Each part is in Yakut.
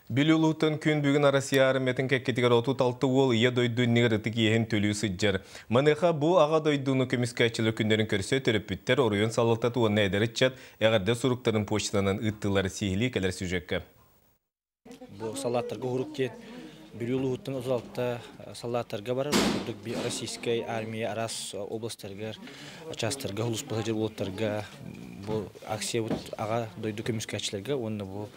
Бүлүү улууһуттан күн бүгүн Россия армиятын кэккэтигэр 36 уол Ийэ дойду иннигэр ытык иэһин төлүү сылдьар. Маныаха бу Аҕа дойдуну көмүскээччилэр күннэрин көрсө төрөппүттэр, оройуон салалтата уонна эдэр ыччат эҕэрдэ суруктарын почтанан ыыттылар. Сиһилии кэлэр сюжекка. Бу салааттарга уһурук диэн Бүлүү улууһуттан 36 салааттарга барар. Курдук российскай армия араас областарыгар, чаастарга, улууспа сылдьар уолаттарга бу акциябыт Аҕа дойду көмүскээччилэргэ уонна бу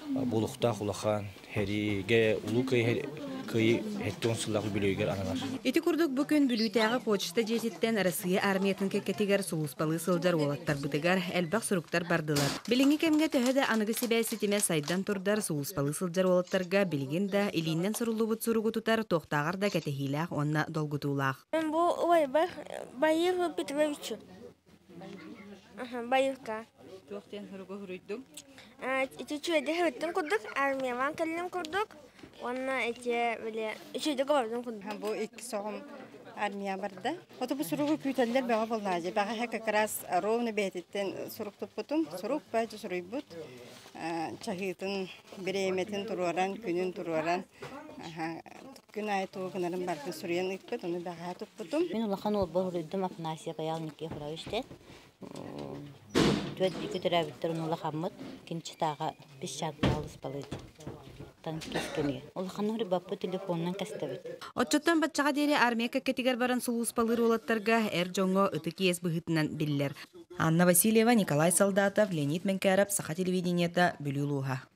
буолуохтаах улахан сэриигэ Улуу Кыайыы 70 сыллаах үбүлүөйүгэр ананар. Ити курдук бу күн Бүлүүтээҕи почта дьиэтиттэн Россия армиятын кэккэтигэр сулууспалыы сылдьар уолаттарбытыгар элбэх суруктар бардылар. Билиҥҥи кэмҥэ төһө да аныгы сибээс ситимэ сайдан турдар, сулууспалыы сылдьар уолаттарга билигин да илиинэн суруллубут суругу тутар туохтааҕар да кэтэһиилээх уонна долгутуулаах. Бу убайбар Баев Петровичу. Баевка. Туох диэн суругу суруйдуҥ? Ити үчүгэйдик сырыттым курдук, армиялаан кэллим курдук. Уонна ити били үчүгэйдик олордум курдук. Бу икки соҕум армия барда. Ото бу суругу күүтэллэр бөҕө буоллаҕа. Бэҕэһээ как раз ровно бэйэтиттэн сурук туппутум. Сурук баайдьа суруйбут. Чаһыытын, бириэмэтин туруоран, күнүн туруоран күн аайы тугу гынарын барытын суруйан ыыппыт, ону бэҕэһээ туппутум. Мин улахан уолбар суруйдум Афанасий Паял Никифорович диэн. Түөрт икки төрөөбүттэр улахаммыт кинчитааҕа песчанка алыспалыыр танкист кэмигэр. Улаханнык баппыт телефонунан кэстэбит. Оччоттон баччаҕа диэри армия кэккэтигэр баран сулууспалыыр уолаттарга эр дьоҥҥо ытык иэс быһыытынан биллэр. Анна Васильева, Николай Солдатов, Леонид Менкяров, Саха телевидениета, Бүлүү улууһа.